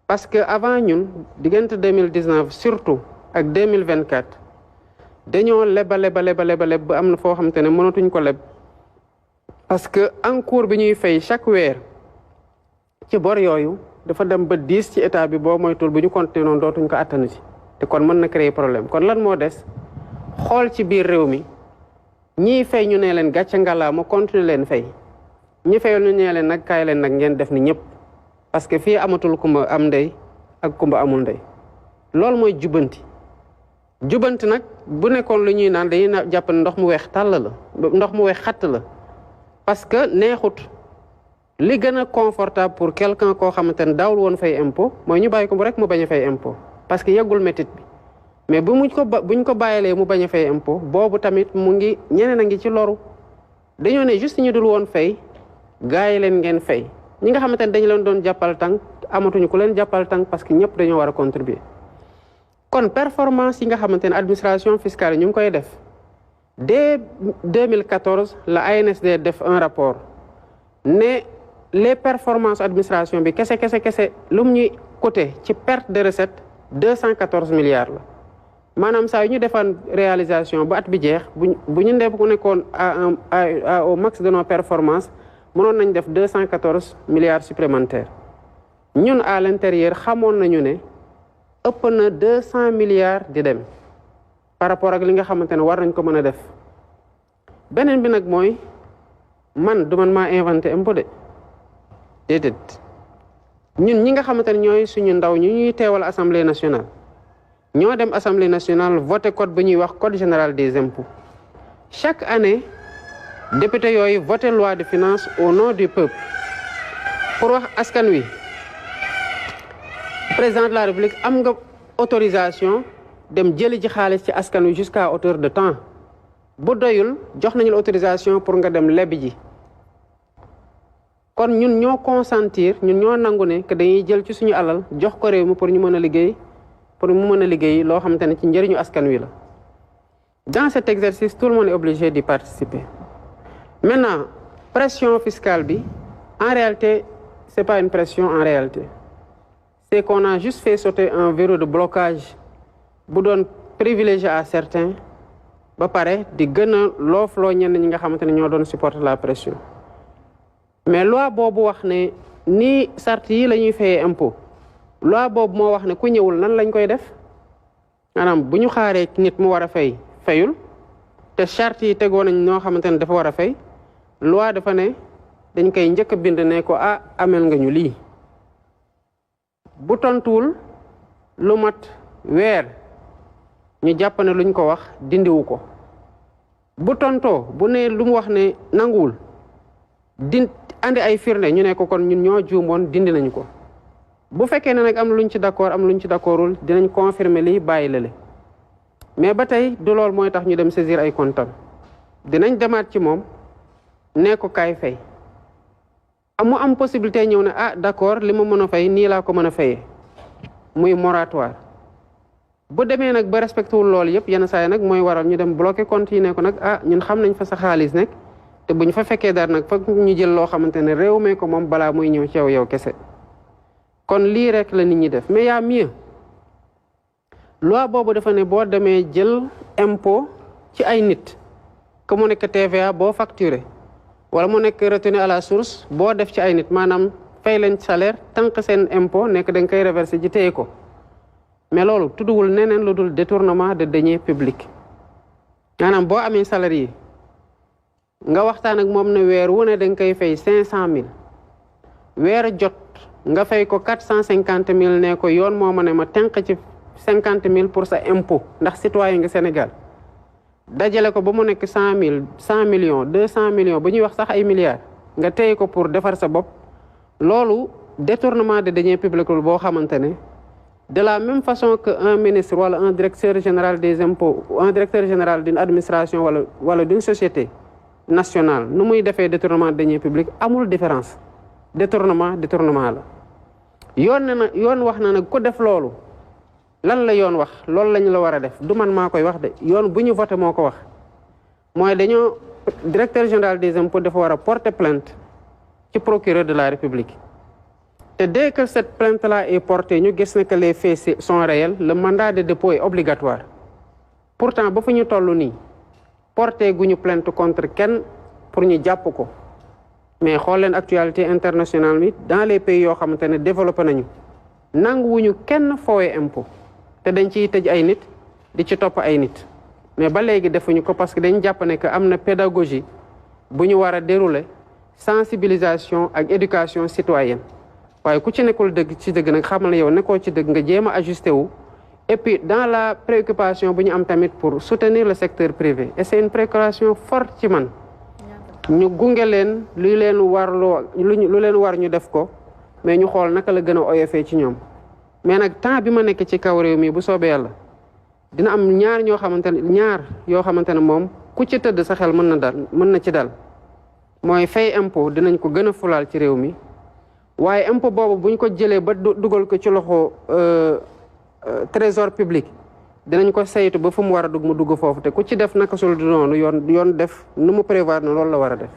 parce que avant ñun diggante 2019 surtout ak 2024 dañoo leb ba am na foo xamante ne mënatuñ ko leb parce que encours bi ñuy fay chaque weer ci bor yooyu dafa dem ba 10 ci état bi boo moytul bu ñu continuer noonu dootuñ ko attanu ci te kon mën na créer problème kon lan moo des xool ci biir réew mi ñiy fay ñu ne leen gàcce ngala ma continuer leen fay ñi fayul ñu ne leen nag kaay leen nag ngeen def ni ñëpp parce que fii amatul kumba am ndey ak kumba amul ndey loolu mooy jubanti nag bu nekkoon lu ñuy naan dañuy jàpp ne ndox mu weex tàll la ndox mu weex xatt la parce que neexut li gën a confortable pour quelqu'un koo xamante ne daawul woon fay impôt mooy ñu bàyyi ko rek mu bañ a fay impôt parce que yeggul métit bi mais buñ ko bàyyilee mu bañ a fay impôt boobu tamit mu ngi ñeneen a ngi ci loru dañoo ne juste ñu dul woon fay gaa yi leen ngeen fay ñi nga xamante ne dañu leen doon jàppal tànk amatuñu ku leen jàppal tànk parce que ñëpp dañoo war a contribuer kon performance yi nga xamante ne administration fiscale ñu ngi koy def dès 2014 la ANSD def un rapport ne les performances administration bi kese lu mu ñuy coûté ci perte de recette 214 milliards la maanaam saa yu ñu defaan réalisation ba at bi jeex bu ñu ndee ku nekkoon au max de nos performances mënoon nañ def 214 milliards supplémentaires ñun à l'intérieur xamoon nañu ne ëpp na 200 milliards di dem par rapport ak li nga xamante ne war nañ ko mën a def beneen bi nag mooy man du man maa inventé impôt de déedéet ñun ñi nga xamante ne ñooy suñu ndaw ñu ñuy teewal assemblée nationale ñoo dem assemblée nationale voté code bu ñuy wax code général des impôts chaque année député yooyu voté loi de finances au nom du peuple pour wax askan wi président de la république am nga autorisation dem jëli ji xaalis ci askan wi jusqu'à hauteur de temps bu doyul jox nañu autorisation pour nga dem lebi ji kon ñun ñoo consentir ñun ñoo nangu ne que dañuy jël ci suñu alal jox ko réew mi pour ñu mën a liggéey pour mu mën a liggéey loo xamante ne ci njëriñu askan wi la dans cet exercice tout le monde est obligé d'y participer maintenant pression fiscale bi en réalité c'est pas une pression en réalité c'est qu'on a juste fait sauter un verrou de blocage bu doon privilégié à certains ba pare di gën a loofloo ñenn ñi nga xamante ne ñoo doon supporter la pression mais loi boobu wax ne nii sart yi la ñuy fayee impôt loi boobu moo wax ne ku ñëwul nan lañ koy def maanaam bu ñu xaaree nit mu war a fay fayul te charte yi tegoo nañ ñoo xamante ne dafa war a fay loi dafa ne dañ koy njëkk a bind ne ko amel nga ñu lii bu tontuwul lu mat weer ñu jàpp ne luñ ko wax dindiwu ko bu tontoo bu ne lu mu wax ne nanguwul andi ay firnde ñu ne ko kon ñun ñoo juumoon dindi nañ ko bu fekkee ne nag am luñ ci d'accord am luñ ci d'accordul dinañ confirmer lii bàyyi lale mais ba tey du lool mooy tax ñu dem saisir ay comptes dinañ demaat ci moom ne ko kaay fay mu am possibilité ñëw ne d'accord li ma mën a fay nii laa ko mën a fayee muy moratoire bu demee nag ba respecté wul loolu yëpp yenn saa yi nag mooy waral ñu dem bloqué compte yi ne ko nag ñun xam nañ fa sa xaalis nekk te bu ñu fa fekkee dara nag foog ñu jël loo xamante ne réew mee ko moom balaa muy ñëw ci yow kese kon lii rek la nit ñi def mais y'a mieux loi boobu dafa ne boo demee jël impôt ci ay nit que mu nekk TVA boo facturé wala mu nekk retenu à la source boo def ci ay nit maanaam fay leen salaire tànq seen impôt nekk da nga koy reverser ji téye ko mais loolu tudduwul neneen lu dul détournement de deniers publics maanaam boo amee salarié nga waxtaan ak moom ne weer wu ne da nga koy fay 500 000 weer jot nga fay ko 450 000 ne ko yoon moo ma ne ma tànq ci 50 000 pour sa impôt ndax citoyen nga Sénégal dajale ko ba mu nekk 100 000 100 millions 200 millions ba ñuy wax sax ay milliards nga téye ko pour defar sa bopp loolu détournement de deniers publics boo xamante ne de la même façon que un ministre wala un directeur général des impôts ou un directeur général d'une administration wala d'une société nationale nu muy defee détournement de deniers publics amul différence détournement la yoon wax na nag ku def loolu lan la yoon wax loolu lañ la war a def du man maa koy wax de yoon bu ñu voté moo ko wax mooy dañoo directeur général des impôts dafa war a porter plainte ci procureur de la république Et dès que cette plainte-là est portée, nous voyons que les faits sont réels, le mandat de dépôt est obligatoire. Pourtant, si nous avons porté une plainte contre quelqu'un pour nous dire mais l'actualité internationale, dans les pays qui ont développé, nous n'avons pas fawé impôt. Te dañ ciy tëj ay nit di ci topp ay nit mais ba léegi defuñu ko parce que dañ jàpp ne que am na pédagogie bu ñu war a dérouler sensibilisation ak éducation citoyenne waaye ku ci nekkul dëgg ci dëgg nag xamal ne yow nekkoo ci dëgg nga jéem a ajusté wu et puis dans la préoccupation bu ñu am tamit pour soutenir le secteur privé et c'est une préoccupation forte ci man ñu gunge leen lu leen war ñu def ko mais ñu xool naka la gën a oyofee ci ñoom mais nag temps bi ma nekk ci kaw réew mi bu soobee yàlla dina am ñaar yoo xamante ne moom ku ci tëdd sa xel mën na ci dal mooy fay impôt dinañ ko gën a fulaal ci réew mi waaye impôt boobu buñ ko jëlee ba dugal ko ci loxo trésor public dinañ ko saytu ba fu mu war a dugg mu dugg foofu te ku ci def naka sul du noonu yoon def nu mu prévoir na loolu la war a def